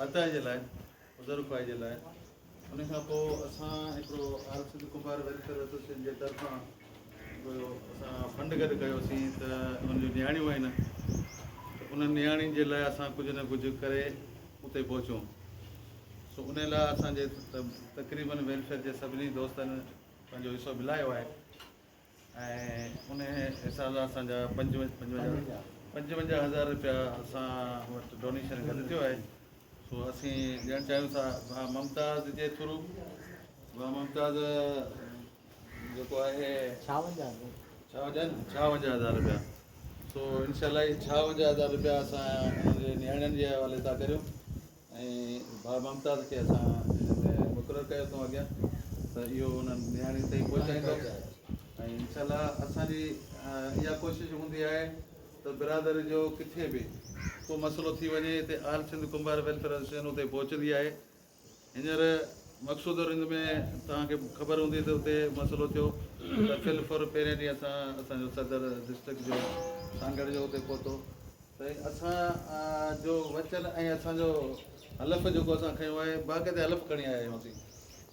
عطا جي لاء، عذر خواهي جي لاء. ان کان پوء اسان هڪڙو آل سنڌ ڪنڀار ويلفيئر ايسوسيئيشن جي طرفان هڪڙو اسان فنڊ گڏ ڪيوسين ته انهن جون نياڻيون آهن ته انهن نياڻين جي لاء اسان ڪجهه نه ڪجهه ڪري اتي پهچون. سو ان لاء اسان جي تقريبن ويلفيئر جي سڀني دوستن پنهنجو حصو ملايو آهي. ۽ ان حساب سان اسان جا 55 هزار روپيا اسان وٽ ڊونيشن گڏ ٿيو آهي سو اسين ڏيڻ چاهيون ٿا ڀاء ممتاز جي ٿرو. ڀاء ممتاز جيڪو آهي 56 هزار روپيا، سو انشاء الله هي 56 هزار روپيا اسان انهن جي نياڻين جي حوالي ٿا ڪريون ۽ ڀاء ممتاز کي اسان ان ۾ مقرر ڪيو اٿئون اڳيان ته اهو انهن نياڻين تائين پهچائيندو ۽ انشاء الله اسان جي اها ڪوشش هوندي آهي ته برادري جو ڪٿي به ڪو مسئلو ٿي وڃي ته آل سنڌ ڪنڀار ويلفيئر ايسوسيئيشن اتي پهچندي آهي. هينئر مقصود رند ۾ توهان کي خبر هوندي ته اتي مسئلو ٿيو ته في الفور پهرين ڏينهن اسان اسان جو صدر ڊسٽرڪٽ جو سانگهڙ جو اتي پهتو ته اسان جو وچن ۽ اسان جو حلف جيڪو اسان کنيو آهي باقاعده حلف کڻي آيا آهيون اسين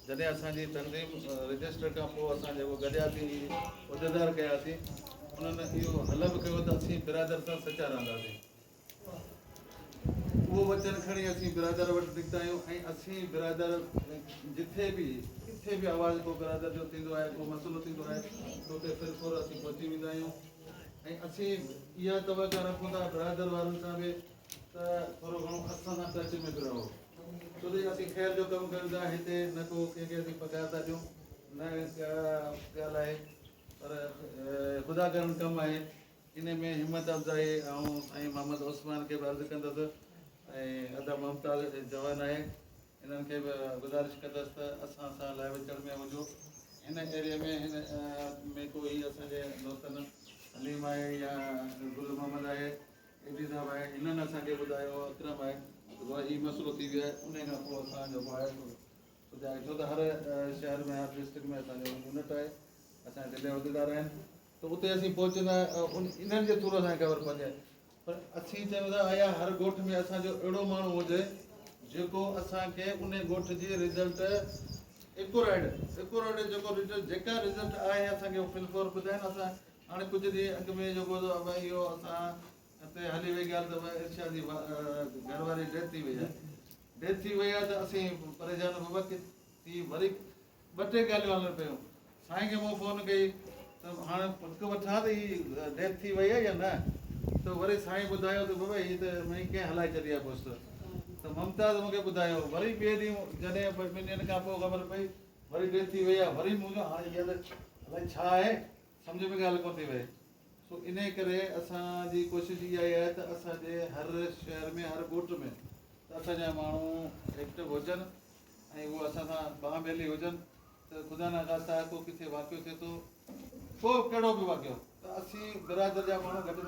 جڏهن اسان جي تنظيم رجسٽر کان پوء اسان جيڪو گڏياسين عهديدار ڪياسين انهن اهو حلف کنيو ته اسين برادر سان سچا رهنداسين. اهو وچن کڻي اسين برادر وٽ نڪتا آهيون ۽ اسين برادر جٿي به ڪٿي به آواز ڪو برادر جو ٿيندو آهي ڪو مسئلو ٿيندو آهي ته اتي في الفور اسين پهچي ويندا آهيون ۽ اسين اها توقع رکون ٿا برادر وارن سان به ته ٿورو گهڻو اسان سان ٽچ ۾ به رهو ڇو ته اسين خير جو ڪم ڪريون ٿا هتي نه ڪو ڪنهن کي اسين پگهار ٿا ڏيون نه ڪا ڳالهه آهي پر خدا ڪرڻ ڪم آهي. انهي ۾ همت افزائي آئون سائين محمد عثمان کي به عرض ڪندس ۽ ادا ممتاز جوان آهي انهن کي به گذارش ڪندس ته اسان سان لاء وچڙ ۾ هجو هن ايريا ۾ هن ۾ ڪو هي اسان جي دوستن حليم آهي يا گل محمد آهي ايڌي صاحب آهي هنن اسان کي ٻڌايو اڪرم آهي ته بابا هي مسئلو ٿي ويو آهي انهي کان پوء اسان جيڪو آهي سو ٻڌايو ڇو ته هر شهر ۾ هر ڊسٽرڪٽ ۾ اسان جو يونٽ آهي اسان جا ضلعي عهديدار آهن ته اتي اسين پهچندا انهن جي ٿرو اسان کي خبر پوندي آهي پر اسين چيون ٿا آيا هر ڳوٺ ۾ اسان جو اهڙو ماڻهو هجي جيڪو اسان کي ان ڳوٺ جي رزلٽ ايڪورائڊ ايڪورائڊ جيڪو رزلٽ جيڪا رزلٽ آهي اسان کي فل فور ٻڌائين. اسان هاڻي ڪجهه ڏينهن اڳ ۾ جيڪو اهو اسان تي هلي وئي ڳالهه ته ارشاد جي گهر واري ڊيٿ ٿي وئي آهي، ڊيٿ ٿي وئي آهي ته اسين پريشان بابا ٿي وري ٻه ٽي ڳالهيون هلن پيون. سائين کي مون فون ڪئي ته هاڻي پڪ وٺان ته هي ڊيٿ ٿي وئي آهي يا نه ته وري سائين ٻڌايو ته بابا هي ته مئي ڪنهن هلائي ڇڏي آهي پوسٽ ته ممتاز مون کي ٻڌايو وري ٻئي ڏينهن جڏهن ٻن ڏينهن کان پوء خبر پئي وري ڊيٿ ٿي وئي آهي وري مون چيو هاڻي هيء ته الائي ڇا آهي سمجهه ۾ ڳالهه ڪونه ٿي وئي سو انهي ڪري اسان جي ڪوشش اها ئي آهي ته اسان جي هر شهر ۾ هر ڳوٺ ۾ ته اسان جا ماڻهو ايڪٽو هجن ۽ اهو اسان سان ٻانهن ٻيلي هجن ته خدا نخواسته ڪو ڪٿي واقعو ٿئي ٿو ڪو ڪهڙو به واقعو ته اسين برادر جا ماڻهو گهٽ ۾